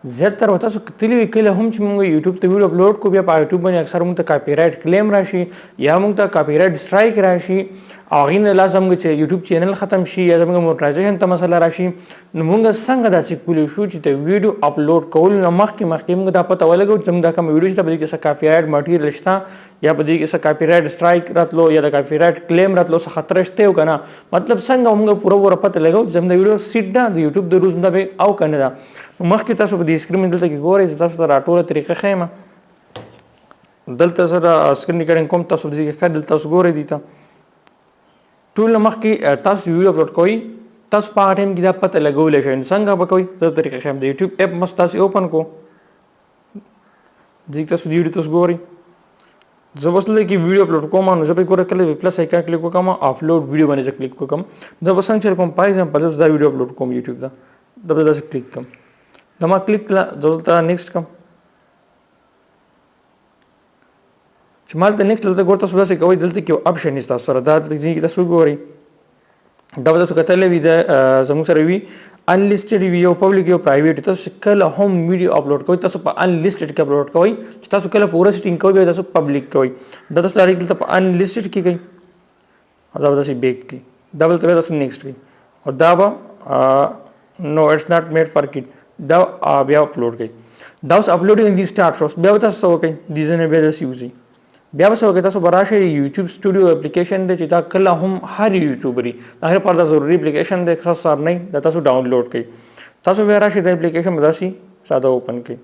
زیاتره تاسو کتلی وي، کله هم چې موږ یوټیوب ته ویډیو اپلوډ کو، بیا په یوټیوب باندې اکثر موږ ته کاپی رائټ کلیم راشي یا موږ ته کاپی رائټ سټرایک راشي او هغې نه لا زموږ چې یوټیوب چینل ختم شي یا زموږ مونټایزیشن ته مسله راشي. نو موږ څنګه داسې کولی شو چې د ویډیو اپلوډ کولو نه مخکې مخکې موږ دا پته ولګو چې زموږ دا کومه ویډیو چې په دې کې څه کاپی رائټ مټیریل شته یا په دې کې څه کاپی رائټ سټرایک راتلو یا د کاپی رائټ کلیم راتلو څه خطر شته او کنه؟ مطلب څنګه موږ پوره پوره پته لګو چې زموږ د ویډیو سیټ ده د یوټیوب د رولز مطابق او کنه ده؟ نو مخکې تاسو په دې سکرین دلته کې ګورئ، زه تاسو ته راټوله طریقه ښیم. دلته سره سکرین ریکارډینګ کوم، تاسو دې کې ښه دلته تاسو ګورئ. دي ته ټول مخکې تاسو ویډیو اپلوډ کوئ، تاسو په هغه ټایم کې دا پته لګولی شئ. نو څنګه به کوئ؟ زه طریقه ښیم. د یوټیوب اپ مس تاسو اوپن کو، دې تاسو دې ویډیو تاسو ګورئ. زه اوس دلته کې ویډیو اپلوډ کوم، نو زه به ګوره کله پلس آیکن کلیک وکړم، اپلوډ ویډیو باندې زه کلیک وکړم. زه به څنګه چل کوم؟ په ایگزامپل زه دا ویډیو اپلوډ کوم یوټیوب ته، دا به داسې کلیک کوم. دا ما کلیک کړه، زه دلته نیکسټ کوم. چې ما دلته نیکسټ، دلته ګور تاسو داسې کوئ، دلته کې یو اپشن نشته تاسو سره، دا دلته کې تاسو ګورئ، دا به تاسو کتلی وي، دا زموږ سره وي انلیسټډ وي، یو پبلک یو پرایویټ. تاسو کله هم ویډیو اپلوډ کوئ، تاسو په انلیسټډ کې اپلوډ کوئ. چې تاسو کله پوره سیټینګ کوئ، بیا تاسو پبلک کوئ. دا تاسو ډایرکټ دلته په انلیسټډ کې کوئ او دا به داسې بیک کوي، دا به دلته تاسو نیکسټ کوئ او دا به نو اټس ناټ میډ فار کیډ، دا بیا اپلوډ کوي. دا اوس اپلوډینګ دی سٹارټ شو. بیا به تاسو څه وکړئ؟ دې ځای نه بیا داسې وځي. بیا به څه وکړئ؟ تاسو به راشئ، یوټیوب سټوډیو اپلیکیشن دی چې دا کله هم هر یوټیوبري د هغې لپاره دا ضروري اپلیکیشن دی. که تاسو سره نه، دا تاسو ډاونلوډ کړئ. تاسو بیا راشئ، دا اپلیکیشن به داسې ساده اوپن کړئ.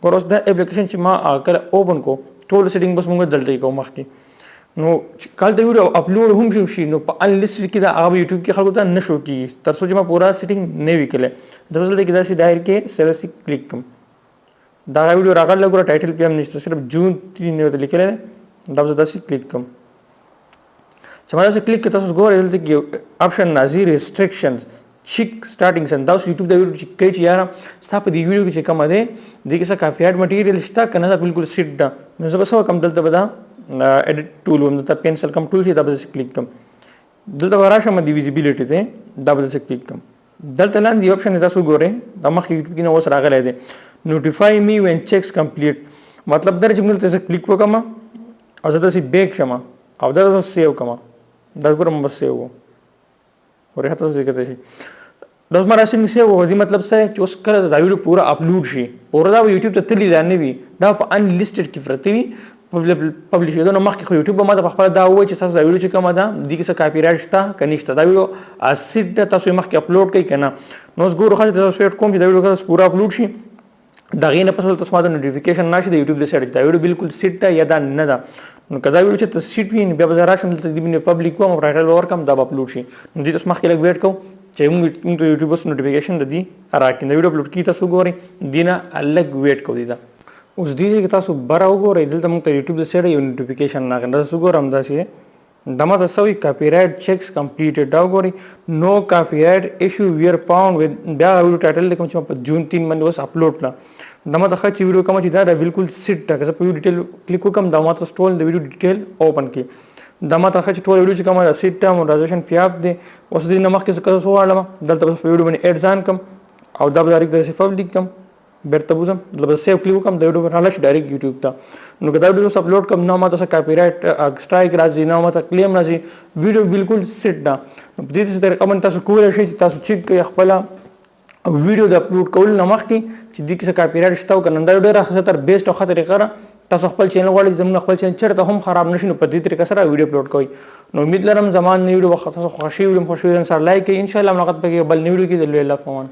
ګوره، اوس دا اپلیکیشن چې ما کله اوپن کو، ټول سیټینګ بس موږ دلته یې کوو مخکې. نو چې کله د ویډیو اپلوډ هم شو شي، نو په انلیسټډ کې دا هغه یوټیوب کې خلکو ته نه شو کېږي تر څو چې ما پوره سیټینګ نه وي کړی. د دلته کې داسې دایر کې سره کلیک کوم، دا ویډیو راغله. ګوره، ټایټل پې هم نشته، صرف جون 3 نه ورته لیکلی دی. دا به زه داسې کلیک کوم. چې ما داسې کلیک کړ، تاسو ګورئ دلته کې یو اپشن راځي، ریسټریکشنز چیک سټارټینګ سن. دا اوس یوټیوب دا ویډیو چیک کوي چې یاره ستا په دې ویډیو کې چې کومه دی، دې کې څه کاپي رائټ مټیریل شته که نه، دا بالکل سیټ ده. نو زه به څه وکړم؟ دلته به دا ایډیټ ټول وم، دلته پینسل کوم ټول چې دا به داسې کلیک کوم. دلته به راشم د ویزیبিলিټي ته، دا به داسې کلیک کوم. دلته لاندې یو اپشن تاسو ګورئ، دا مخکې یوټیوب کې نه اوس راغلی دی، نوټیفای می وین چیکس کمپلیټ. مطلب دا چې موږ دلته کلیک وکړم او زه داسې بیک شم او دا زه سیو کوم. دا ګورم بس سیو ورته تاسو ذکر شي. دا زما راسي سیو و. دې مطلب څه چې اوس کله دا ویډیو پوره اپلوډ شي، پوره دا یوټیوب ته تللی دا نه وي، دا په انلیسټډ کې پرته وي پبلش کېدو نو مخکې. خو یوټیوب به ما ته په خپله دا ووایي چې تاسو دا ویډیو چې کومه ده، دې کې څه کاپي رائټ شته که نشته، دا ویډیو سیټ ده، تاسو یې مخکې اپلوډ کړئ که نه. نو اوس ګورو ښه چې تاسو ویټ کوم چې دا ویډیو کله پوره اپلوډ شي، د هغې نه پس تاسو ما ته نوټیفیکیشن راشي د یوټیوب له سایډه چې دا ویډیو بالکل سیټ ده یا دا نه ده. نو که دا ویډیو چې ته سیټ وي، نو بیا به زه راشم دلته، دې باندې پبلک کوم، ټایټل به ورکړم، دا به اپلوډ شي. نو دې تاسو مخکې لږ ویټ کوو چې موږ ته یوټیوب اوس نوټیفیکیشن د دې راکړي، دا ویډیو اپلوډ کړي. تاسو ګورئ، دې نه لږ ویټ کوو. دې ته اوس دې ځای کې تاسو بره وګورئ، دلته موږ ته یوټیوب د سایډه یو نوټیفیکیشن راغی. تاسو ګورئ، همداسې دا ما ته څه وایي؟ کاپي رائټ چیکس کمپلیټډ. دا وګورئ، نو کاپي رائټ ایشو ویر فاوند وذ بیا ویډیو ټایټل لیکم چې ما په جون 3 باندې اوس اپلوډ کړه. دا ما ته ښه چې ویډیو کومه چې دا ده بالکل سیټ ده. که زه په ویډیو ډیټیل کلیک وکړم، دا ما ته ټول د ویډیو ډیټیل اوپن کړي. دا ما ته ښه چې ټول ویډیو چې کومه ده سیټ ده، مونټایزیشن فیاب دی. اوس دې نه مخکې زه که څه وغواړم، دلته به په ویډیو باندې ایډ ځان کړم او دا به ډایرکټ داسې پبلک کړم. بیرته وځم، دلته به سیو کلیک وکړم، د ویډیو به راغله شي ډایرکټ یوټیوب ته. نو که دا ویډیو اوس اپلوډ کړم، نه ما ته څه کاپي رائټ سټرایک راځي، نه ما ته کلیم راځي، ویډیو بالکل سیټ ده. نو په دې طریقه باندې تاسو کولی شئ چې تاسو چیک کړئ خپله ویډیو د اپلوډ کولو نه مخکې چې دې کې څه کاپي رائټ شته او که نه. دا ډېره ښه تر بیسټ او ښه طریقه ده. تاسو خپل چینل غواړئ چې زموږ خپل چینل چېرته هم خراب نه شي، نو په دې طریقه سره ویډیو اپلوډ کوئ. نو امید لرم زما نوې ویډیو به تاسو خوښ شي. ویډیو خوښ شي سره لایک کړئ. ان شاء الله ملاقات پکې بل نوې ویډیو کې. د لوی الله په امان.